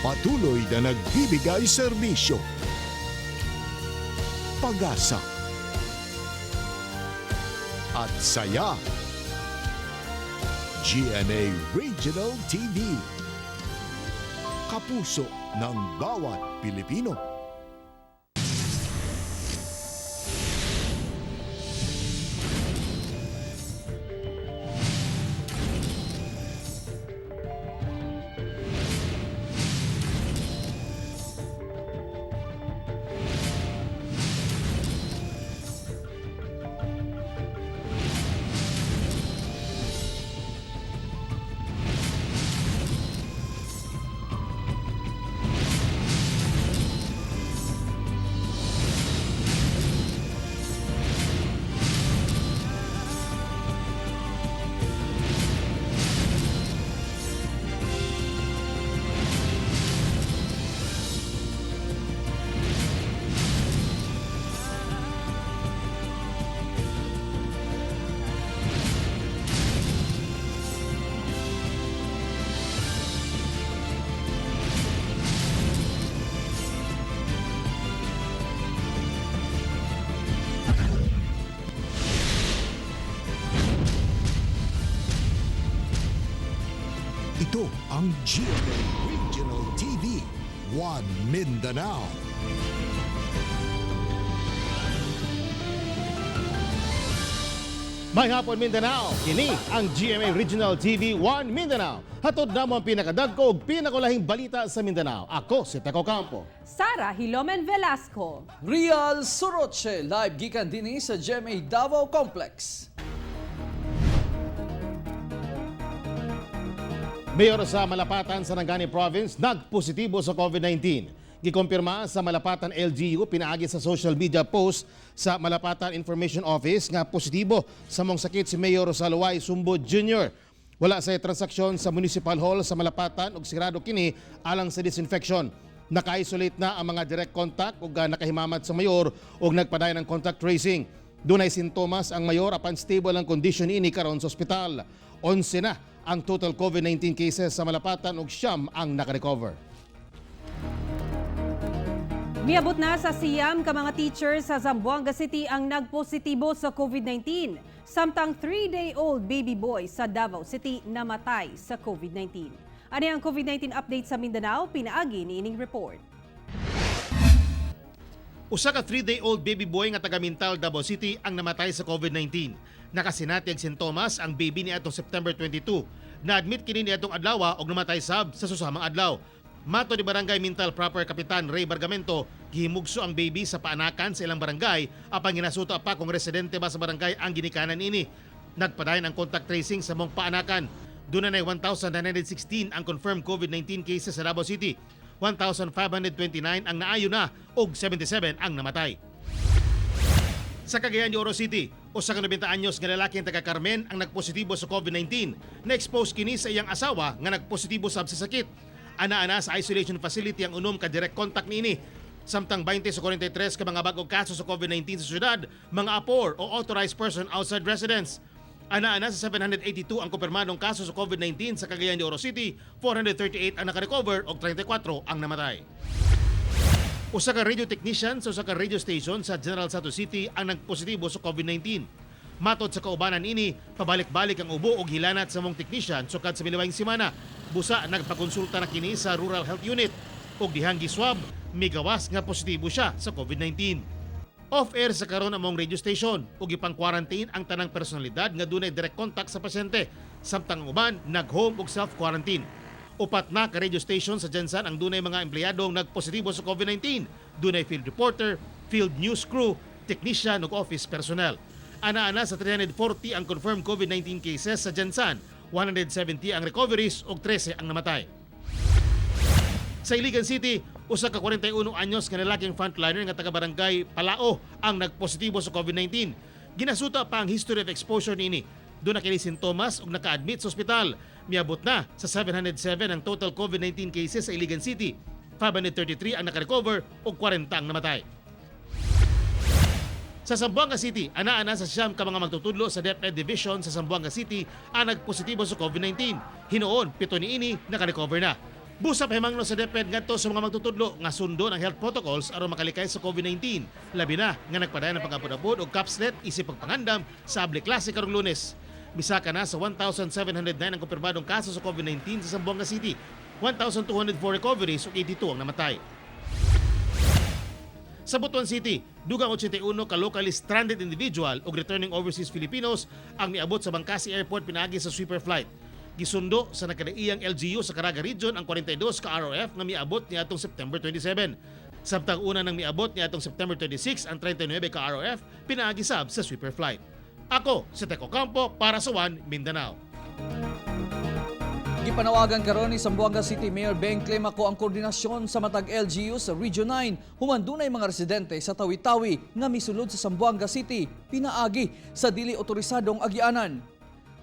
Patuloy na nagbibigay serbisyo, pag-asa, at saya. GMA Regional TV. Kapuso ng bawat Pilipino. Ito ang GMA Regional TV, One Mindanao. May hapon, Mindanao. Kini ang GMA Regional TV 1 Mindanao. Hatod namo ang pinakadagko ug pinakulahing balita sa Mindanao. Ako si Teco Campo. Sara Hilomen Velasco. Real Soroche, live gikan dinhi sa GMA Davao Complex. Mayor sa Malapatan, Sarangani Province, nagpositibo sa COVID-19. Gikumpirma sa Malapatan LGU pinaagi sa social media post sa Malapatan Information Office nga positibo sa mong sakit si Mayor Rosaluay Sumbo Jr. Wala sa transaksyon sa Municipal Hall sa Malapatan ug sirado kini alang sa disinfection. Naka-isolate na ang mga direct contact ug nakahimamat sa mayor ug nagpadayon ng contact tracing. Dunay sintomas ang mayor apan stable ang kondisyon ini karon sa ospital. 11 na ang total COVID-19 cases sa Malapatan ug 9 ang nakarecover. Miabot na sa 9 ka mga teachers sa Zamboanga City ang nagpositibo sa COVID-19. Samtang 3-day-old baby boy sa Davao City namatay sa COVID-19. Ano ang COVID-19 update sa Mindanao? Pinaagi ni ining report. Usa ka 3-day-old baby boy nga taga Mintal, Davao City ang namatay sa COVID-19. Nakasinati ang sintomas ang baby ni atong September 22. Na-admit kini ni atong adlaw og namatay sab sa susamang adlaw. Mato ni Barangay Mintal Proper Kapitan Ray Bargamento, gihimugso ang baby sa paanakan sa ilang barangay apan ginasuta pa kung residente ba sa barangay ang ginikanan ini. Nagpadayon ang contact tracing sa mong paanakan. Doon na 1,916 ang confirmed COVID-19 cases sa Davao City. 1,529 ang naayo na ug 77 ang namatay. Sa Cagayan de Oro City, usa ka 90 anyos nga lalaking taga Carmen ang nagpositibo sa COVID-19. Na-expose kini sa iyang asawa nga nagpositibo sab sa sakit. Ana-ana sa isolation facility ang unom ka direct contact niini. Samtang 20 sa 43 ka mga bag-ong kaso sa COVID-19 sa syudad, mga APOR o authorized person outside residence. Ana-ana sa 782 ang kumpirmadong kaso sa COVID-19 sa Cagayan de Oro City, 438 ang nakarecover ug 34 ang namatay. Usa ka radio technician sa usa ka radio station sa General Santos City ang nagpositibo sa COVID-19. Matod sa kaubanan ini, pabalik-balik ang ubo ug hilanat sa mong technician sukad sa miliwayng semana. Busa nagpakonsulta na kini sa Rural Health Unit ug dihang giswab, migawas nga positibo siya sa COVID-19. Off-air sa karon among radio station ug ipang-quarantine ang tanang personalidad nga dunay direct contact sa pasyente samtang ang uban nag-home ug self-quarantine. 4 na ka radio station sa Jensan ang dunay mga empleyadong nagpositibo sa COVID-19. Dunay field reporter, field news crew, technician ug office personnel. Ana-ana sa 340 ang confirmed COVID-19 cases sa Jensan, 170 ang recoveries ug 13 ang namatay. Sa Iligan City, usa ka 41 anyos nga lalaking frontliner nga taga barangay Palao ang nagpositibo sa COVID-19. Ginasuta pa ang history of exposure niini. Doon na kini sintomas ug naka-admit sa ospital. Miabot na sa 707 ang total COVID-19 cases sa Iligan City. 533 ang nakarecover ug 40 ang namatay. Sa Zamboanga City, ana-ana sa 9 ka mga magtutudlo sa DepEd Division sa Zamboanga City ang nagpositibo sa COVID-19. Hinuon, 7 niini nakarecover na. Busa pahimangno sa DepEd ngadto sa mga magtutudlo nga sundon ang health protocols aron makalikay sa COVID-19. Labi na nga nagpadayon ang pag-apod-apod og capslet isip pagpangandam sa abli klase karong Lunes. Misaka na sa 1,709 ang kumpirmadong kaso sa COVID-19 sa Zamboanga City. 1,204 recoveries ug 82 ang namatay. Sa Butuan City, dugang 81 ka locally stranded individual ug returning overseas Filipinos ang miabot sa Bangkasi Airport pinaagi sa sweeper flight. Gisundo sa nagkadaiyang LGU sa Caraga Region ang 42 ka ROF nga miabot niadtong September 27. Samtang una nang miabot niadtong September 26 ang 39 ka ROF pinaagi sab sa sweeper flight. Ako si Teko Campo para sa One Mindanao. Gipanawagan karon ni Zamboanga City Mayor Beng Climaco ang koordinasyon sa matag LGU sa Region 9 human dunay mga residente sa Tawi-Tawi nga misulod sa Zamboanga City pinaagi sa dili otorisadong agianan.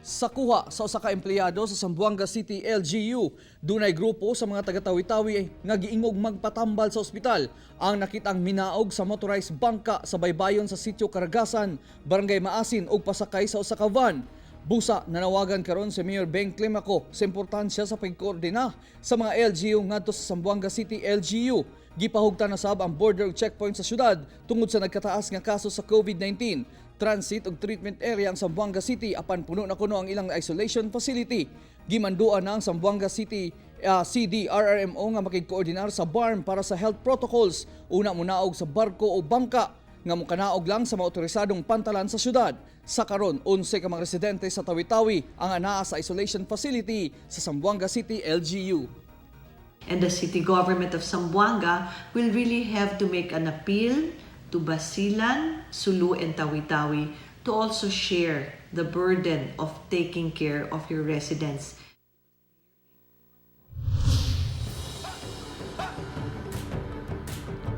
Sa kuha sa usa ka empleyado sa Zamboanga City LGU, dunay grupo sa mga taga-Tawi-Tawi nga giingog magpatambal sa ospital ang nakitang minaog sa motorized bangka sa baybayon sa sitio Karagasan, Barangay Maasin ug pasakay sa usa ka van. Busa nanawagan karon si Mayor Beng Climaco sa importansya sa pagkoordina sa mga LGU ngadto sa Zamboanga City LGU. Gipahugtan na sab ang border ug checkpoint sa syudad tungod sa nagkataas nga kaso sa COVID-19. Transit ug treatment area ang Zamboanga City apan puno na kuno ang ilang isolation facility. Gimanduan na ang Zamboanga City CDRRMO nga makigkoordinar sa BARMM para sa health protocols. Una munaog sa barko o bangka nga mukanaog lang sa maautorisadong pantalan sa syudad. Sa karon, 11 ka mga residente sa Tawi-Tawi ang anaa sa isolation facility sa Zamboanga City LGU. And the city government of Zamboanga will really have to make an appeal to Basilan, Sulu, and Tawi-Tawi to also share the burden of taking care of your residents.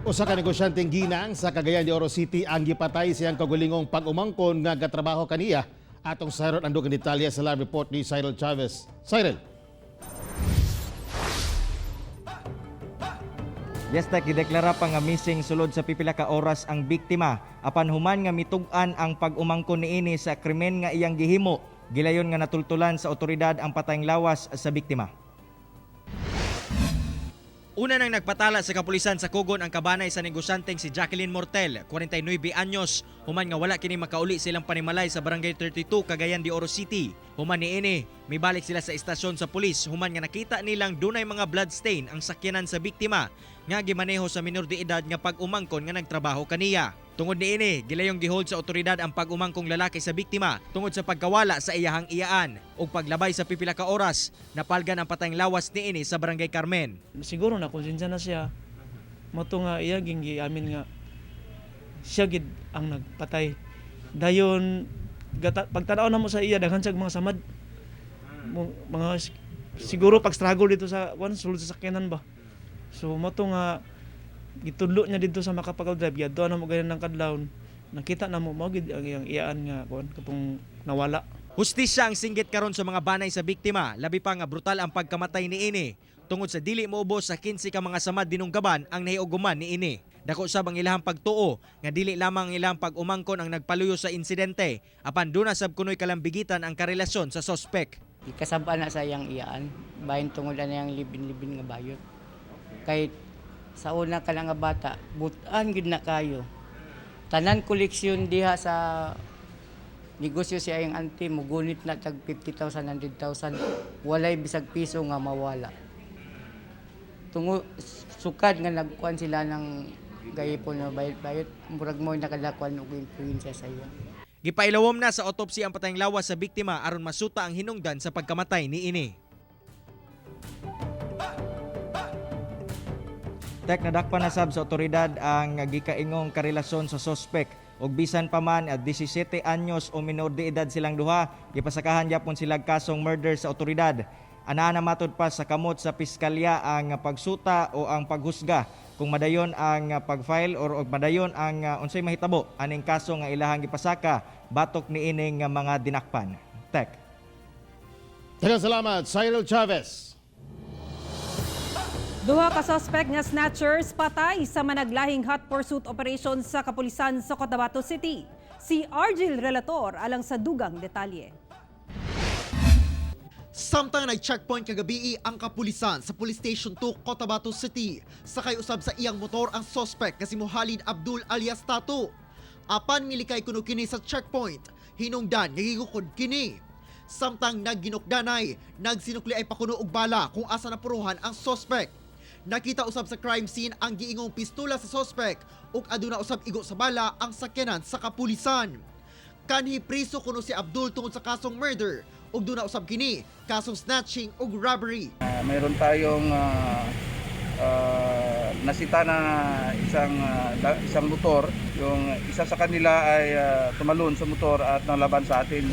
Usa ka negosyanteng ginang sa Cagayan de Oro City ang gipatay siyang kagulingong pag-umangkon nga gatrabaho kaniya. Atong sayron ang dugang detalye sa live report ni Cyril Chavez. Cyril. Yes, Tek, gideklara pa nga missing sulod sa pipila ka oras ang biktima apan human nga mitug-an ang pag-umangkon niini sa krimen nga iyang gihimo. Gilayon nga natultulan sa otoridad ang patayng lawas sa biktima. Una nang nagpatala sa kapulisan sa Kugon ang kabanay sa negosyanteng si Jacqueline Mortel, 49 anyos, human nga wala kini makauli silang panimalay sa Barangay 32, Cagayan de Oro City. Human niini, mibalik sila sa istasyon sa pulis human nga nakita nilang dunay mga bloodstain ang sakyanan sa biktima nga gimaneho sa minor de edad nga pag-umangkon nga nagtrabaho kaniya. Tungod niini, gilayong gihold sa otoridad ang pag-umangkong lalaki sa biktima tungod sa pagkawala sa iyahang iyaan ug paglabay sa pipila ka oras, napalgan ang patayng lawas niini sa Barangay Carmen. Siguro na konsensya na siya. Mao to nga iya ging giamin nga siya gid ang nagpatay. Dayon pagtanaw namo sa iya, daghan siya mga samad. Mga siguro pag struggle dito sa kuan sulod sa sakyanan ba. So mao to nga gitudlo niya dito sa Makapagal Drive, giadto na mo ganin ng kadlawon. Nakita na mo mao gid ang iyang iyaan nga kuan katong nawala. Hustisya ang singgit karon sa mga banay sa biktima, labi pa nga brutal ang pagkamatay niini. Tungod sa dili moubos sa 15 ka mga samad dinunggaban ang nahiuguman niini. Dako sab ang ilahang pagtuo nga dili lamang ang ilahang pag-umangkon ang nagpaluyo sa insidente, apan duna sab kunoy kalambigitan ang karelasyon sa sospek. Ikasaba na sa iyang iyaan, bahin tungod na iyang libin-libin nga bayot. Kay sa una ka lang nga bata, butan gid na kayo. Tanan koleksyon diha sa negosyo siya iyang auntie, mugunit na tag 50,000, 100,000, walay bisag piso nga mawala. Tungo sukad nga nagkuan sila ng gayipon na bayot-bayot, murag mo nakadakuan og influensya sa iya. Gipailawom na sa autopsy ang patayng lawas sa biktima aron masuta ang hinungdan sa pagkamatay niini. Tek, nadakpan na sab sa otoridad ang gikaingong karelasyon sa sospek ug bisan pa man at 17 anyos o minor de edad silang duha, gipasakahan gyapon sila kasong murder sa otoridad. Anaa na matud pa sa kamot sa piskalya ang pagsuta o ang paghusga kung madayon ang pag-file or og madayon ang unsay mahitabo aning kaso nga ilahang gipasaka batok niining mga dinakpan. Tek. Daghang salamat, Cyril Chavez. Duha ka suspect nga snatchers patay sa managlahing hot pursuit operation sa kapulisan sa Cotabato City. Si Argel Relator alang sa dugang detalye. Samtang nag-checkpoint kagabii ang kapulisan sa Police Station 2, Cotabato City. Sakay usab sa iyang motor ang suspect nga si Muhalid Abdul alias Tato. Apan milikay kuno kini sa checkpoint, hinungdan nga gigukod kini. Samtang nagginukdanay, nagsinukli ay pakuno og bala kung asa napuruhan ang suspect. Nakita usab sa crime scene ang giingong pistola sa suspect ug aduna usab igo sa bala ang sakyanan sa kapulisan. Kanhi priso kuno si Abdul tungod sa kasong murder ug duna usab kini kasong snatching ug robbery. Mayroon tayong nasita na isang motor. Yung isa sa kanila ay tumalon sa motor at nalaban sa atin.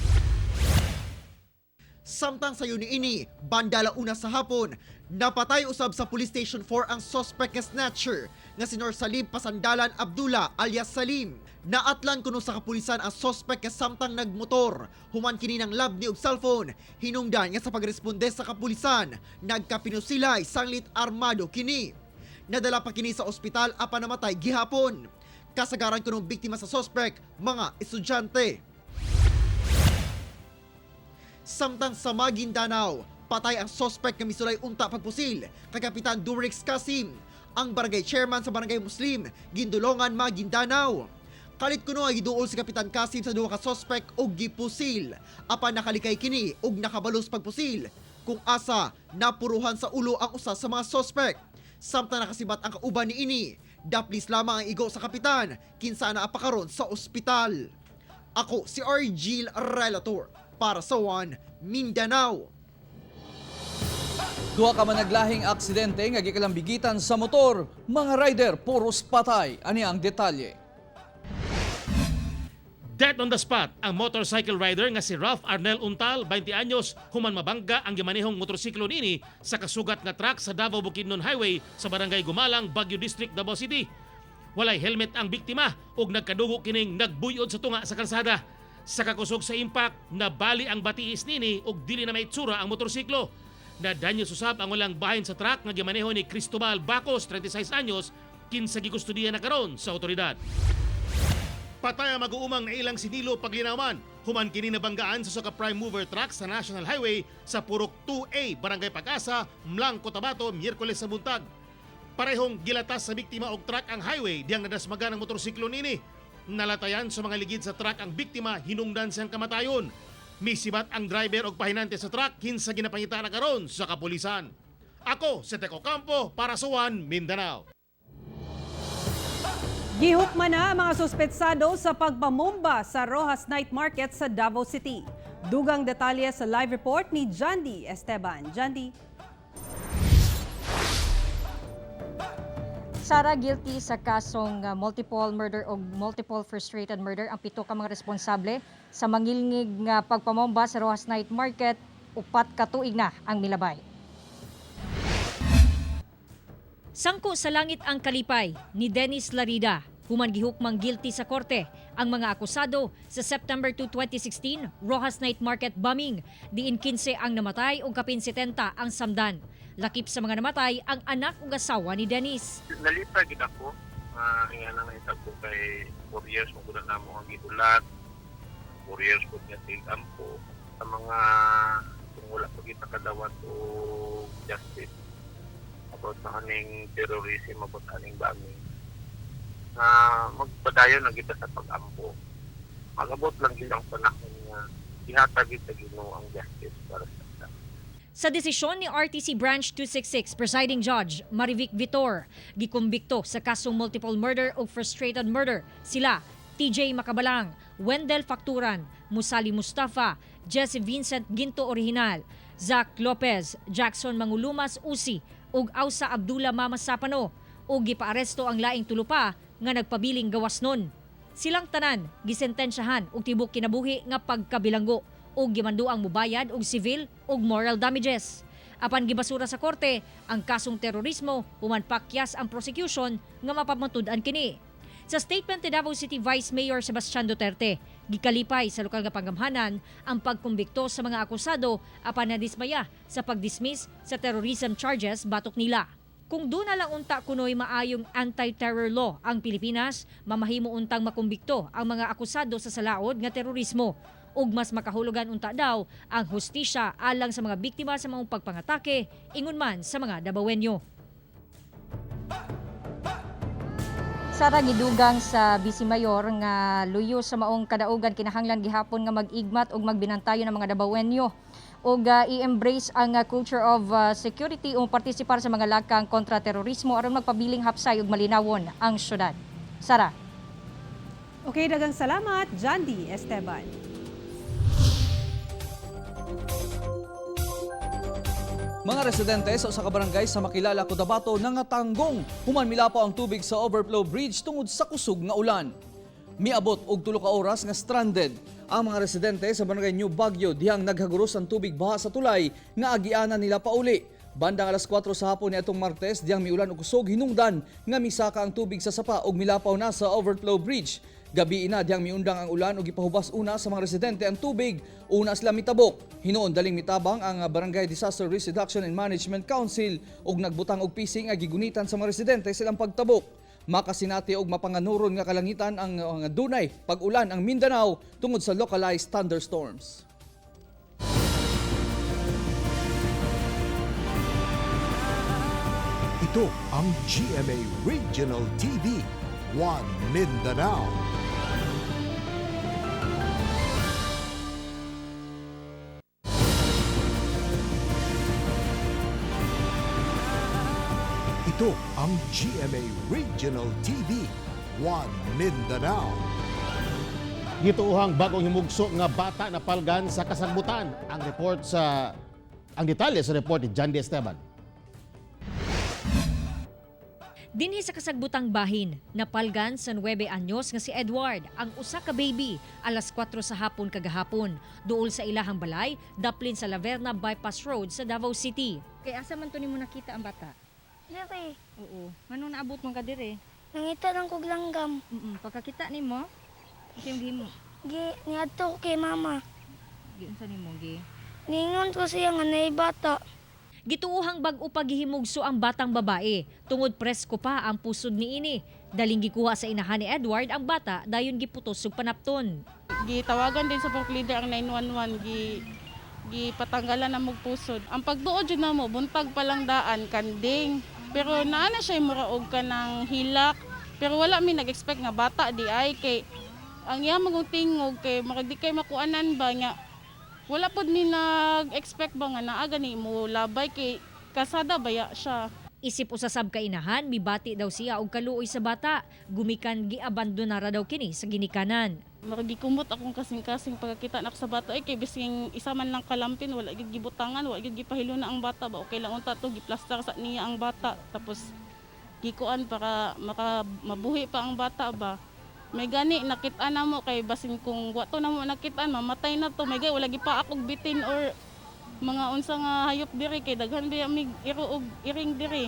Samtang sayo niini, banda 1 sa hapon, napatay usab sa Police Station 4 ang suspect nga snatcher nga si Nor Salim Pasandalan Abdullah alias Salim. Naatlan kuno sa kapulisan ang suspect nga samtang nagmotor. Human kini ng labni og cellphone, hinungdan nga sa pagresponde sa kapulisan, nagkapinusilay sanglit armado kini. Nadala pa kini sa ospital apan namatay gihapon. Kasagaran kunong biktima sa suspect, mga estudyante. Samtang sa Maguindanao, patay ang suspect nga misulay unta pagpusil kay Kapitan Durix Kasim, ang barangay chairman sa Barangay Muslim, Gindulongan, Maguindanao. Kalit kuno ay giduol si Kapitan Kasim sa duha ka suspect og gipusil. Apan nakalikay kini og nakabalos pagpusil kung asa napuruhan sa ulo ang usa sa mga suspect. Samtang nakasibat ang kauban niini, daplis lamang ang igo sa kapitan kinsa naa pa karon sa ospital. Ako si Argil Relator para sa One Mindanao. Duha ka man naglahing aksidente nga gikalambigitan sa motor, mga rider puros patay. Ani ang detalye. Dead on the spot ang motorcycle rider nga si Ralph Arnel Untal, 20 anyos, human mabangga ang gimanehong motorsiklo nini sa kasugat nga truck sa Davao Bukidnon Highway sa Barangay Gumalang, Baguio District, Davao City. Walay helmet ang biktima ug nagkadugo kining nagbuyod sa tunga sa kalsada. Sa kakusog sa impact, nabali ang batiis nini ug dili na maitsura ang motorsiklo. Nadanyo susab ang walang bahin sa truck nga gimaneho ni Cristobal Bacos, 36 anyos, kinsa gikustudiya na karon sa otoridad. Patay ang mag-uumang nailang sinilo paglinawan. Human kini nabanggaan sa usa ka prime mover truck sa National Highway sa Purok 2A, Barangay Pag-asa, Mlang, Cotabato, Miyerkules sa buntag. Parehong gilatas sa biktima og truck ang highway diyang nadasmagan ang motorsiklo nini. Nalatayan sa mga ligid sa truck ang biktima, hinungdan siyang kamatayon. Misibat ang driver og pahinante sa truck kinsa ginapangita na karon sa kapulisan. Ako si Teko Campo para sa One Mindanao. Gihukman na ang mga suspetsado sa pagpamomba sa Rojas Night Market sa Davao City. Dugang detalye sa live report ni Jandy Esteban. Jandy. Sara, guilty sa kasong multiple murder o multiple frustrated murder ang pito ka mga responsable sa mangilngig nga pagpamomba sa Rojas Night Market, 4 ka tuig na ang milabay. Sangko sa langit ang kalipay ni Dennis Larida human gihukmang guilty sa korte ang mga akusado sa September 2, 2016 Rojas Night Market bombing, diin 15 ang namatay ug kapin 70 ang samdan. Lakip sa mga namatay ang anak ug asawa ni Dennis. Nalipay gid ako nga uh, nga nahitabo kay 4 years mo gud na namo ang gihulat, 4 years ko niya ampo sa mga kung wala ko kita kadawat og justice about sa kaning terrorism, about aning bombing, na magpadayon na kita sa pag-ampo. Mag-abot lang gid ang panahon nga ihatag gid sa Ginoo ang justice para sa ta. Sa desisyon ni RTC Branch 266 Presiding Judge Marivic Vitor, gikumbikto sa kasong multiple murder o frustrated murder sila TJ Makabalang, Wendell Facturan, Musali Mustafa, Jesse Vincent Ginto Original, Zach Lopez, Jackson Mangulumas Usi ug Ausa Abdullah Mama Sapano, ug gipaaresto ang laing tulo pa nga nagpabiling gawas nun. Silang tanan gisentensyahan og tibok kinabuhi nga pagkabilanggo ug gimanduang mubayad og civil ug moral damages. Apan gibasura sa korte ang kasong terorismo human pakyas ang prosecution nga mapamatud-an kini. Sa statement ni Davao City Vice Mayor Sebastian Duterte, gikalipay sa lokal nga panggamhanan ang pagkumbikto sa mga akusado apan nadismaya sa pagdismiss sa terrorism charges batok nila. Kung duna lang unta kunoy maayong anti-terror law ang Pilipinas, mamahimo untang makumbikto ang mga akusado sa salaod nga terorismo. Ug mas makahulugan unta daw ang hustisya alang sa mga biktima sa maong pagpangatake, ingon man sa mga Dabawenyo. Sara, gidugang sa Vice Mayor nga luyo sa maong kadaugan, kinahanglan gihapon nga mag-igmat ug magbinantayo ng mga Dabawenyo ug i-embrace ang culture of security o partisipar sa mga lakang kontra terorismo aron magpabiling hapsay ug malinawon ang syudad. Sara. Okay, daghang salamat, Jandy Esteban. Mga residente sa usa ka barangay sa Makilala, Cotabato nangatanggong human milapaw ang tubig sa overflow bridge tungod sa kusog nga ulan. Miabot og 3 ka oras nga stranded ang mga residente sa barangay New Baguio dihang naghaguros ang tubig baha sa tulay nga agianan nila pauli. Bandang alas 4 sa hapon niadtong Martes dihang miulan og kusog, hinungdan nga misaka ang tubig sa sapa ug milapaw na sa overflow bridge. Gabi ina dihang miundang ang ulan ug gipahubas una sa mga residente ang tubig. Una sila mitabok. Hinuon daling mitabang ang Barangay Disaster Risk Reduction and Management Council ug nagbutang og pising nga gigunitan sa mga residente silang pagtabok. Makasinati og mapanganuron nga kalangitan ang dunay pag-ulan ang Mindanao tungod sa localized thunderstorms. Ito ang GMA Regional TV, One Mindanao. Ito ang GMA Regional TV, One Mindanao. Gituohang bagong himugso nga bata na palgan sa kasagbutan. Ang detalye sa report ni John D. Esteban. Dinhi sa kasagbutang bahin, napalgan sa 9 anyos nga si Edward, ang usa ka baby, alas 4 sa hapon kagahapon. Duol sa ilahang balay, daplin sa Laverna Bypass Road sa Davao City. Kay asa man to nimo nakita ang bata? Dire. Oo. Nganong naabot man ka dire? Nangita lang kog langgam. Pagkakita nimo, unsay gihimo? Gi niadto ko kay mama. Giunsa nimo gi? Ningon ko siya nga naay bata. Gituohang bag-o pa gihimugso ang batang babae, tungod presko pa ang pusod niini. Daling gikuha sa inahan ni Edward ang bata, dayon giputos ug panapton. Gitawagan din sa pork leader ang 911, gipatanggalan na mog pusod. Ang pagduod jud namo, buntag pa lang daan kanding. Pero naa na siya mura og kanang hilak. Pero wala mi nag-expect nga bata di ay, kay ang iya magong tingog kay murag di kay makuanan ba nga wala pod mi nag-expect ba nga naa gani mo labay kay kasada baya siya. Isip usasab ka inahan, mibati daw siya og kaluoy sa bata. Gumikan giabandonara daw kini sa ginikanan. Murag gikumot akong kasing-kasing pagkakita nako sa bata ay kay bising isa man lang kalampin wala gid gibutangan, wala gid gipahilo na ang bata ba, okay lang unta to, giplastar sa niya ang bata, tapos gikuan para maka mabuhi pa ang bata ba. May gani nakit-an na mo kay basin kung wa to na mo nakit-an, mamatay na to. May gani wala gipa akog bitin or mga unsa nga hayop diri kay daghan biya mig iro og iring diri.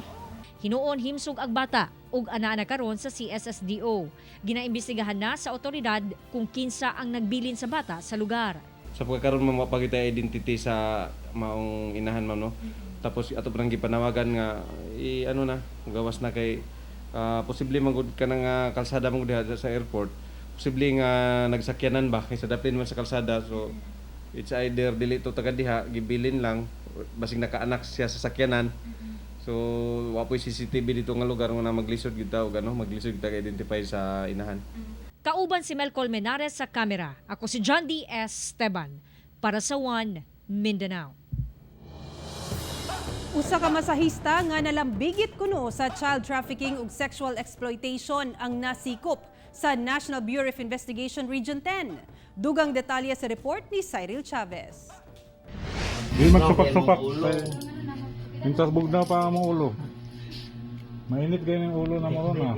Hinuon himsog ang bata ug ana na karon sa CSSDO. Ginaimbestigahan na sa otoridad kung kinsa ang nagbilin sa bata sa lugar. Sa pagkakaroon ma'am, mapakita identity sa maong inahan ma'am, no. Tapos ato pa nang gipanawagan nga i ano na gawas na kay posible man gud kanang kalsada man gud diha sa airport. Posible nga nagsakyanan ba kaysa daplin man sa kalsada, so it's either dili to taga diha, gibilin lang, basig nakaanak siya sa sakyanan. So wa po'y CCTV dito nga lugar nga na maglisod gyud ta og ano, maglisod gyud ta identify sa inahan. Kauban si Mel Colmenares sa kamera. Ako si John D. S. Esteban para sa One Mindanao. Usa ka masahista nga nalambigit kuno sa child trafficking ug sexual exploitation ang nasikop sa National Bureau of Investigation Region 10. Dugang detalye sa report ni Cyril Chavez. Di magsupak-supak. Mintas bugna pa ang ulo. Mainit kayo ng ulo na mo na.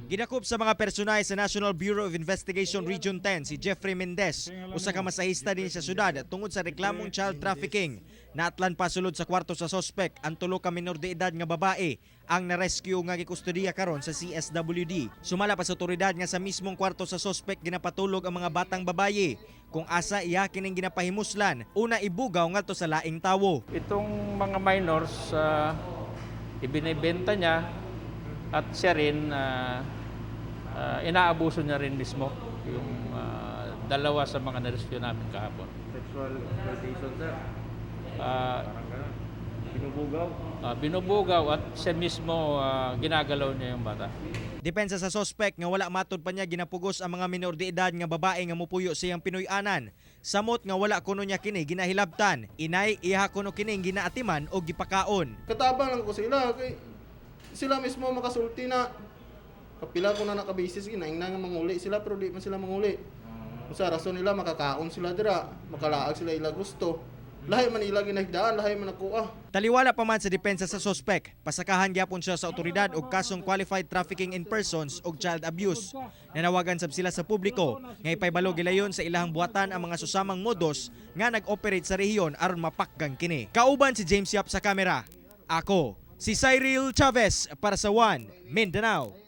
Gidakop sa mga personahe sa National Bureau of Investigation Region 10 si Jeffrey Mendez, usa ka masahista din sa syudad tungod sa reklamong child trafficking. Naatlan pa sulod sa kwarto sa sospek ang tulo ka minor de edad nga babae ang na-rescue nga gikustodiya karon sa CSWD. Sumala pa sa otoridad nga sa mismong kwarto sa sospek ginapatulog ang mga batang babaye. Kung asa iya kining ginapahimuslan, una ibugaw ngadto sa laing tawo. Itong mga minors, ibinebenta niya at siya rin, inaabuso niya rin mismo yung Dalawa sa mga na-rescue namin kahapon. Sexual exploitation, sir. Ah, Parang ganun. Binubugaw. Binubugaw at siya mismo, ginagalaw niya yung bata. Depensa sa sospek nga wala matod pa niya ginapugos ang mga minor de edad nga babae nga mupuyo sa iyang Pinoy-anan. Samot nga wala kuno niya kini ginahilabtan. Inay iha kuno kini ginaatiman o gipakaon. Katabang lang ko sila kay sila mismo makasulti na kapila ko na nakabasis ginaing na nga manguli sila pero di man sila manguli. Usa rason nila makakaon sila dira, makalaag sila ila gusto. Lahi man ila ginahigdaan, lahi man nakuha. Taliwala pa man sa depensa sa sospek, pasakahan gyapon siya sa otoridad og kasong qualified trafficking in persons og child abuse. Nanawagan sab sila sa publiko nga ipaybalo gilayon sa ilahang buhatan ang mga susamang modus nga nag-operate sa rehiyon aron mapakgang kini. Kauban si James Yap sa kamera. Ako, si Cyril Chavez para sa One Mindanao.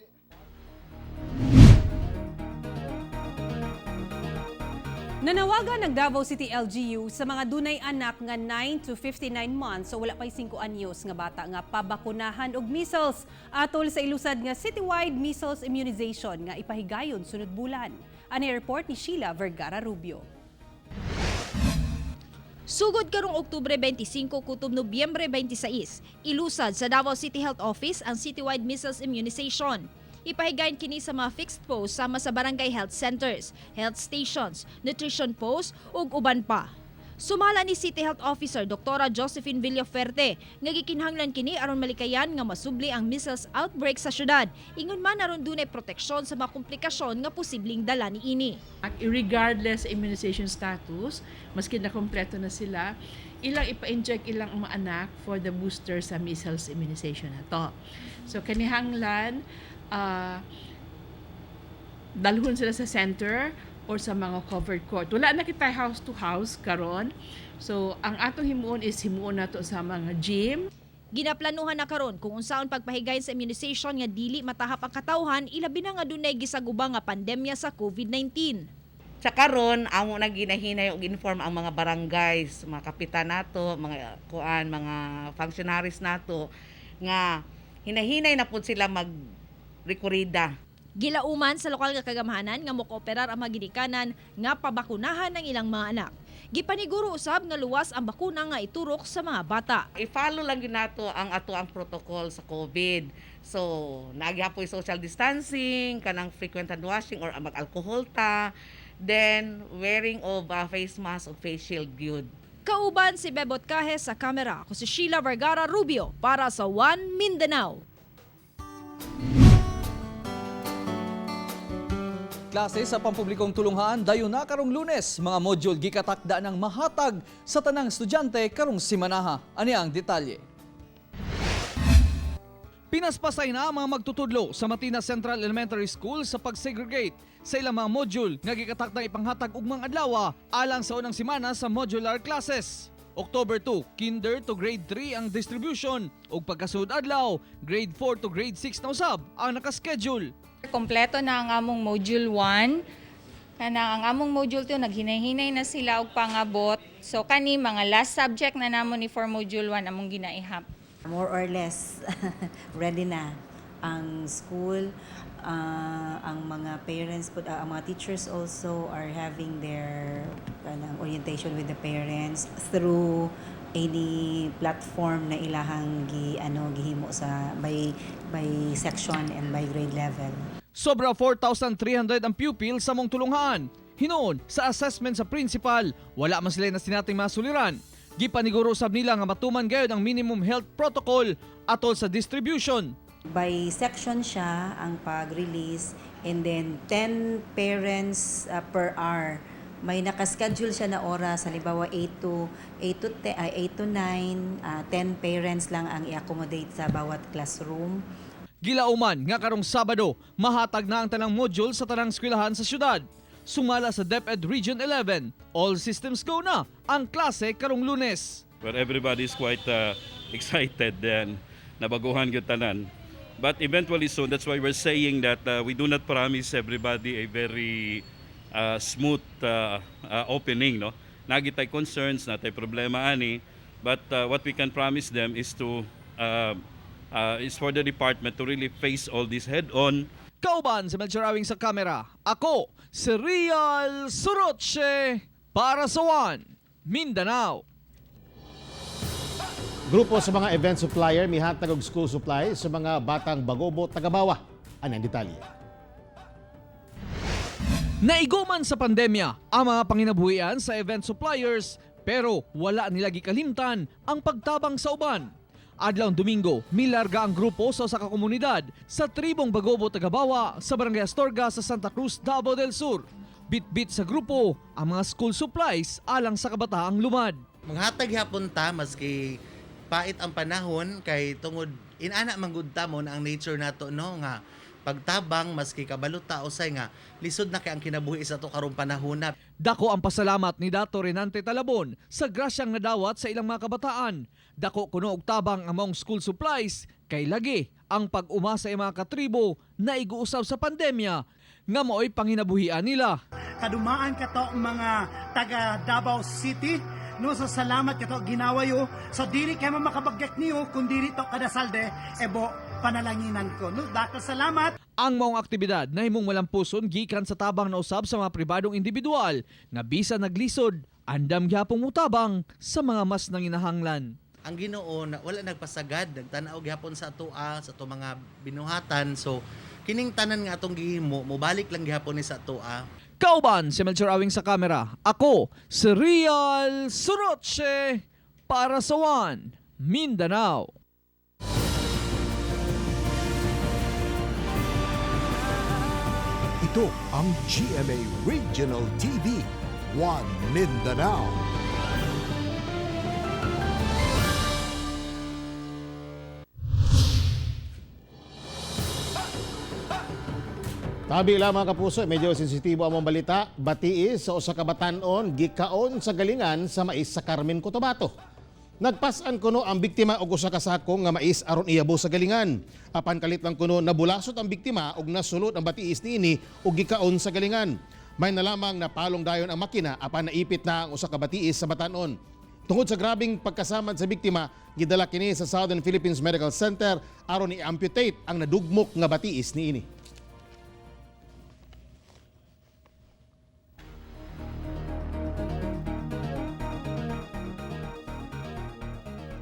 Nanawagan ng Davao City LGU sa mga dunay anak nga 9 to 59 months o wala pa'y 5 anyos nga bata nga pabakunahan og measles atol sa ilusad nga citywide measles immunization nga ipahigayon sunod bulan. Ani report ni Sheila Vergara Rubio. Sugod karong Oktubre 25 kutob Nobyembre 26, ilusad sa Davao City Health Office ang citywide measles immunization. Ipahigayon kini sa mga fixed posts sama sa barangay health centers, health stations, nutrition posts ug uban pa. Sumala ni City Health Officer Dr. Josephine Villaferte nga gikinahanglan kini aron malikayan nga masubli ang measles outbreak sa syudad. Ingon man aron dunay proteksyon sa mga komplikasyon nga posibleng dala niini. Regardless immunization status, maski na kompleto na sila, ilang ipa-inject ilang mga anak for the booster sa measles immunization na to. So kinahanglan dalhon sila sa center or sa mga covered court. Wala na kita house to house karon. So ang atong himuon is himuon nato sa mga gym. Ginaplanuhan na karon kung unsaon pagpahigayon sa immunization nga dili matahap ang katawhan, ilabi na nga dunay gisaguba nga pandemya sa COVID-19. Sa karon amo na ginahinay og inform ang mga barangays, mga kapitan nato, mga kuan, mga functionaries nato nga hinahinay na pud sila mag rekorida. Gilauman sa lokal nga kagamhanan nga mokooperar ang mga ginikanan nga pabakunahan ng ilang mga anak. Gipaniguro usab nga luwas ang bakuna nga iturok sa mga bata. I-follow lang gyud nato ang ato ang protocol sa COVID. So, naagyapoy social distancing, kanang frequent hand washing or mag-alcohol ta, then wearing of face mask o face shield gyud. Kauban si Bebot Cajes sa kamera. Ako si Sheila Vergara Rubio para sa One Mindanao. Klase sa pampublikong tulunghaan dayon na karong Lunes, mga module gikatakda ng mahatag sa tanang estudyante karong simanaha. Ani ang detalye. Pinaspasay na ang mga magtutudlo sa Matina Central Elementary School sa pag-segregate sa ilang mga module nga gikatakdang ipanghatag ugmang adlaw alang sa unang semana sa modular classes. October 2, kinder to grade 3 ang distribution ug pagkasunod adlaw, grade 4 to grade 6 na usab ang nakaschedule. Kompleto na ang among module 1. Kana ang among module 2 naghinay-hinay na sila og pangabot. So kani mga last subject na namo ni for module 1 among ginaihap. More or less ready na ang school, ang mga parents, but ang mga teachers also are having their kanang orientation with the parents through any platform na ilahang gi ano gihimo sa by section and by grade level. Sobra 4,300 ang pupil sa mong tulunghaan. Hinuon, sa assessment sa principal, wala man sila na sinating masuliran. Gipaniguro sab nila nga matuman gayud ang minimum health protocol atol sa distribution. By section siya ang pag-release and then 10 parents per hour. May nakaschedule siya na oras, halimbawa 8 to 10, ay, 8 to 9, 10 parents lang ang i-accommodate sa bawat classroom. Gilauman nga karong Sabado, mahatag na ang tanang module sa tanang eskwelahan sa syudad. Sumala sa DepEd Region 11, all systems go na ang klase karong Lunes. Where everybody is quite excited then nabaguhan gyud tanan. But eventually soon, that's why we're saying that we do not promise everybody a very smooth opening, no? Naa gyud tay concerns, naa tay problema ani, but what we can promise them is for the department to really face all this head on. Kauban si Melchor Awing sa kamera. Ako, si Real Suroche para sa One, Mindanao. Grupo sa mga event supplier mihatag og school supply sa mga batang Bagobo, Tagabawa. Anang detalye. Naiguman sa pandemya ang mga panginabuhian sa event suppliers pero wala nila gikalimtan ang pagtabang sa uban. Adlaw Domingo, milarga ang grupo sa usa ka komunidad sa tribong Bagobo, Tagabawa sa Barangay Astorga sa Santa Cruz, Davao del Sur. Bitbit sa grupo ang mga school supplies alang sa kabataang lumad. Manghatag hapon ta maski pait ang panahon kay tungod inana manggud ta mo na ang nature nato no nga pagtabang maski kabalo ta usay nga lisod na kay ang kinabuhi sa ato karong panahon na. Dako ang pasalamat ni Dato Renante Talabon sa grasyang nadawat sa ilang mga kabataan. Dako kuno og tabang ang maong school supplies kay lagi ang pag-uma sa mga katribo na iguusab sa pandemya nga mao'y panginabuhian nila. Kadumaan kato mga taga Davao City no, sa salamat kato ginawayo sa dili kay makabagyak niyo kun dili to kadasalde ebo panalanginan ko no, dakal salamat. Ang maong aktibidad na himong malampuson gikan sa tabang na usab sa mga pribadong individual nga bisan naglisod, andam gyapong mutabang sa mga mas nanginahanglan. Ang Ginoo na wala nagpasagad, nagtan-aw gihapon sa atoa, sa ato mga binuhatan. So kining tanan nga atong gihimo, mobalik lang gihapon ni sa atoa. Kauban si Melchor Awing sa kamera. Ako si Real Suroche para sa One Mindanao. Ito ang GMA Regional TV, One Mindanao. Tabi lang mga kapuso, medyo sensitibo ang mga balita. Batiis sa usa ka batan-on gikaon sa galingan sa mais sa Carmen, Cotabato. Nagpasan kuno ang biktima og usa ka sako nga mais aron iyabo sa galingan. Apan kalit lang kuno nabulasot ang biktima og nasulod ang batiis niini og gikaon sa galingan. May nalamang napalong dayon ang makina apan naipit na ang usa ka batiis sa batan-on. Tungod sa grabing pagkasamad sa biktima, gidala kini sa Southern Philippines Medical Center aron i-amputate ang nadugmok nga batiis niini.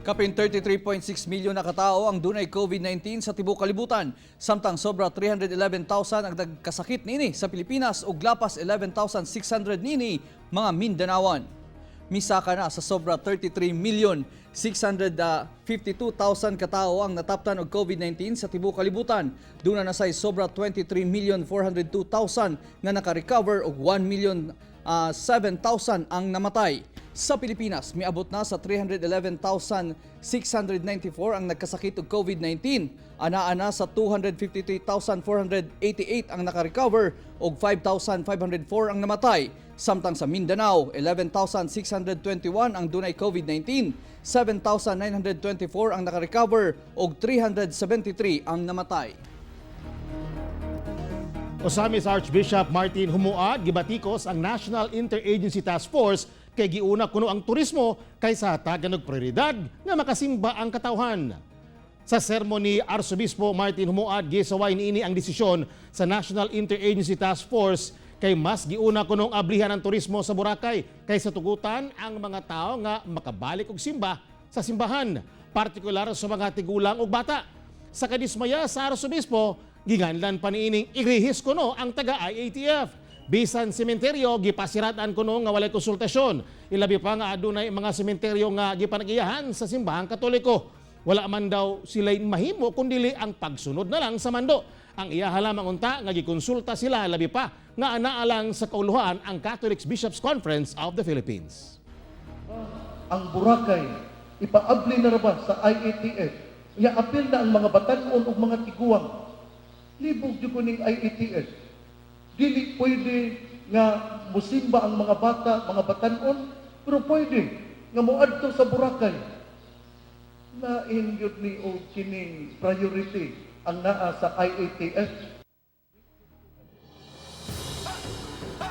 Kapin 33.6 milyon na katao ang dunay COVID-19 sa tibuok kalibutan, samtang sobra 311,000 ang nagkasakit niini sa Pilipinas ug lapas 11,600 niini mga Mindanaoan. Misaka na sa sobra 33,652,000 katao ang nataptan og COVID-19 sa tibuok kalibutan. Duna na say sobra 23,402,000 nga naka-recover ug 1,007,000 ang namatay. Sa Pilipinas, miabot na sa 311,694 ang nagkasakit og COVID-19. Anaa na sa 253,488 ang nakarecover ug 5,504 ang namatay. Samtang sa Mindanao, 11,621 ang dunay COVID-19, 7,924 ang nakarecover ug 373 ang namatay. Osamis Archbishop Martin Humuad gibatikos ang National Interagency Task Force kay giuna kuno ang turismo kaysa hatagan og prioridad nga makasimba ang katawhan. Sa sermon ni Arsobispo Martin Humuad, gisaway niini ang desisyon sa National Interagency Task Force kay mas giuna kunong ablihan ang turismo sa Boracay kaysa tugutan ang mga tao nga makabalik og simba sa simbahan, partikular sa mga tigulang ug bata. Sa kadismaya sa Arsobispo, giganlan pa niining irihis kuno ang taga IATF. Bisan sementeryo gipasiratan kuno nga walay konsultasyon. Ilabi pa nga adunay mga sementeryo nga gipanagiyahan sa simbahang Katoliko. Wala man daw sila mahimo kundili ang pagsunod na lang sa mando. Ang iyaha lamang unta nga gikonsulta sila labi pa nga anaa lang sa kauluhan ang Catholic Bishops Conference of the Philippines. Ang Boracay, ipaabli na ra ba sa IATF? Iaapil na ang mga batan-on ug mga tiguang. Libog jud ko ning IATF. Dili pwede nga musimba ang mga bata, mga batan-on, pero pwede nga moadto sa Boracay. Lain gyud ni og kining priority ang naa sa IATF.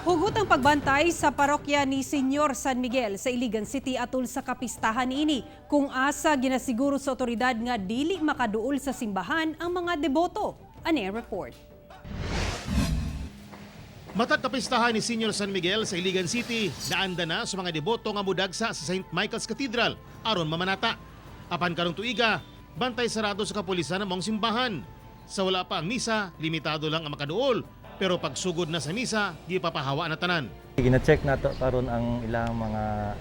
Hugot ang pagbantay sa parokya ni Senyor San Miguel sa Iligan City atul sa kapistahan niini kung asa ginasiguro sa otoridad nga dili makaduol sa simbahan ang mga deboto. Ani ang report. Matag kapistahan ni Senior San Miguel sa Iligan City, naanda na sa mga deboto nga mudagsa sa St. Michael's Cathedral aron mamanata. Apan karong tuiga, bantay sarado sa kapulisan ang maong simbahan. Sa wala pa ang misa, limitado lang ang makaduol. Pero pagsugod na sa misa, gipapahawa na tanan. Gina-check nato karon ang ilang mga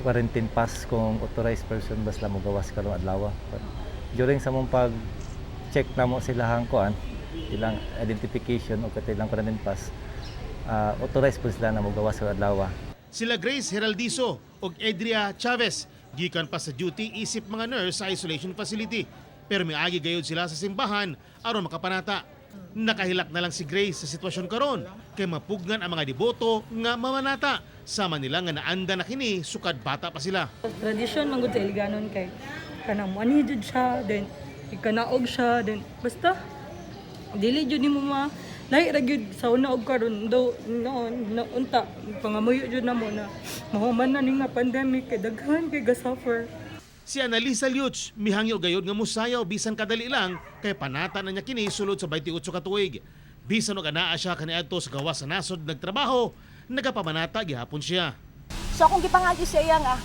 quarantine pass kung authorized person ba sila mogawas karong adlaw. But during sa mong pag-check namo sila kuan, ilang identification o ilang quarantine pass, authorized po sila na mogawas karong adlaw. Sila Grace Heraldiso ug Edria Chavez gikan pa sa duty isip mga nurse sa isolation facility. Pero miagi gayud sila sa simbahan aron makapanata. Nakahilak na lang si Grace sa sitwasyon karon kay mapugnan ang mga deboto nga mamanata. Sama nila nga naanda na kini sukad bata pa sila. Tradisyon man gud sa Iliganon kay kanang muanhi jud siya, then ikanaog siya, then basta dili jud nimo ma lahi ra gyud sa una og karon, do noon na unta pangamuyo jud namo na mahuman na ni nga pandemic kay daghan kay ga-suffer. Si Annalisa Liuch mihangyo gayud nga musayaw bisan kadali lang kay panata na niya kini sulod sa 28 ka tuig. Bisan og anaa siya kaniadto sa gawas sa nasod nagtrabaho, nagapamanata gihapon siya. So akong gipangagi sa iya nga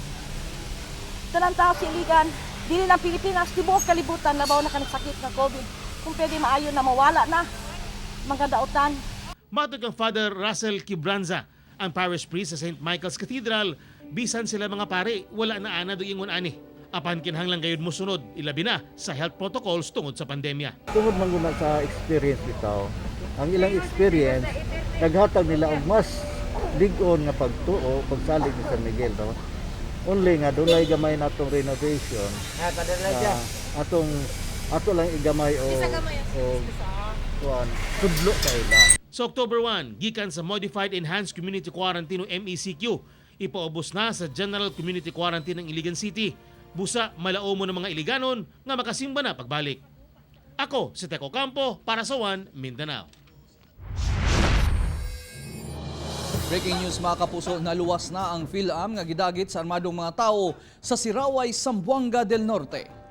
tanan tao sa Iligan, dili lang Pilipinas, tibuok kalibutan labaw na kanang sakit nga COVID. Kung pwede maayo na mawala na mga dautan. Matod kang Father Russell Quibranza, ang parish priest sa St. Michael's Cathedral, bisan sila mga pare, wala na ana do ingon ani. Apan kinahanglan gayud mosunod, ilabi na sa health protocols tungod sa pandemya. Tungod man gud na sa experience bitaw, ang ilang experience naghatag nila og mas lig-on nga pagtuo pagsalig ni San Miguel, no? Only nga dunay gamay natong renovation na atong ato lang igamay o kuan tudlo sa ila. Sa October 1, gikan sa Modified Enhanced Community Quarantine o MECQ, ipaubos na sa General Community Quarantine ng Iligan City. Busa malao mo ng mga Iliganon nga makasimba na pagbalik. Ako si Teko Campo para sa One Mindanao. Breaking news, mga kapuso, naluwas na ang PhilAm nga gidagit sa armadong mga tao sa Siraway, Zamboanga del Norte.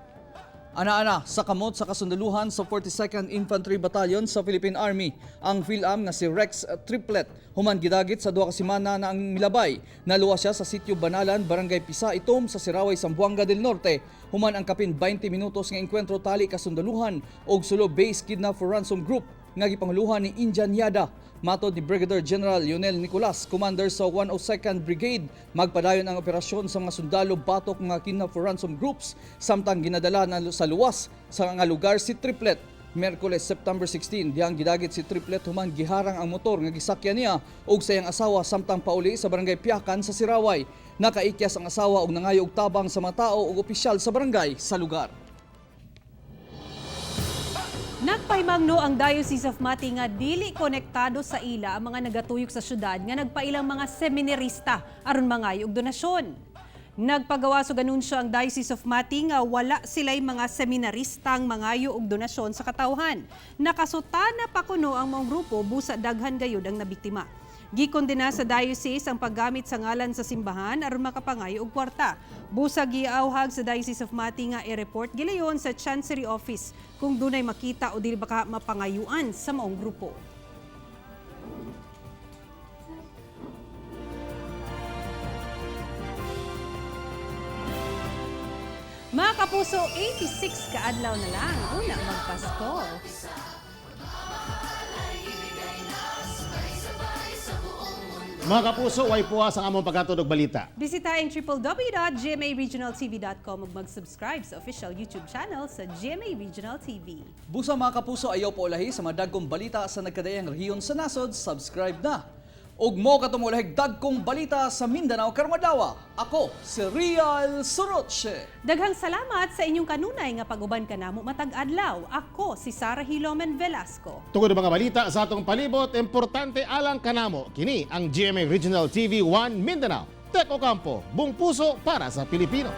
Ana-ana sa kamot sa kasundaluhan sa 42nd Infantry Battalion sa Philippine Army ang PhilAm nga si Rex Triplet, human gidagit sa 2 ka semana na ang milabay. Naluwas siya sa sitio Banalan, Barangay Pisa Itom sa Siraway, Zamboanga del Norte. Human ang kapin 20 minutos nga engkwentro tali kasundaluhan og Sulu Based Kidnap for Ransom Group nga gipanguluhan ni Indian Yada. Matod ni Brigadier General Lionel Nicolas, commander sa 102nd Brigade, magpadayon ang operasyon sa mga sundalo batok mga kidnap for ransom groups samtang ginadala na sa luwas sa nga lugar si Triplet. Miyerkules, September 16, dihang gidagit si Triplet human giharang ang motor nga gisakyan niya ug sa iyang asawa samtang pauli sa barangay Piakan sa Siraway. Nakaikyas ang asawa og nangayo og tabang sa mga tao ug opisyal sa barangay sa lugar. Nagpahimangno ang Diocese of Mati nga dili konektado sa ila ang mga nagatuyok sa syudad nga nagpailang mga seminarista aron mangayo og donasyon. Nagpagawas og anunsyo ang Diocese of Mati nga wala sila'y mga seminaristang mangayo og donasyon sa katawhan. Nakasutana pa kuno ang maong grupo busa daghan gayud ang nabiktima. Gikondena sa diocese ang paggamit sa ngalan sa simbahan aron makapangayo og kwarta. Busa giawhag sa Diocese of Mati nga i-report gilayon sa Chancery Office kung dunay makita o dili baka mapangayuan sa maong grupo. Mga kapuso, 86 kaadlaw na lang. Una magpasko. Mga kapuso, way puwas ang among paghatod og balita. Bisitahin www.gmaregionaltv.com ug mag-subscribe sa official YouTube channel sa GMA Regional TV. Busa, mga kapuso, ayaw pa ulahi sa mga dagkong balita sa nagkadaiyang rehiyon sa nasod, subscribe na. Ug mo katong ulahig dagkong balita sa Mindanao karong adlaw. Ako si Real Soroche. Daghang salamat sa inyong kanunay nga pag-uban kanamo matag adlaw. Ako si Sara Hilomen Velasco. Tungod mga balita sa atong palibot, importante alang kanamo. Kini ang GMA Regional TV 1 Mindanao. Teko Campo, buong puso para sa Pilipino.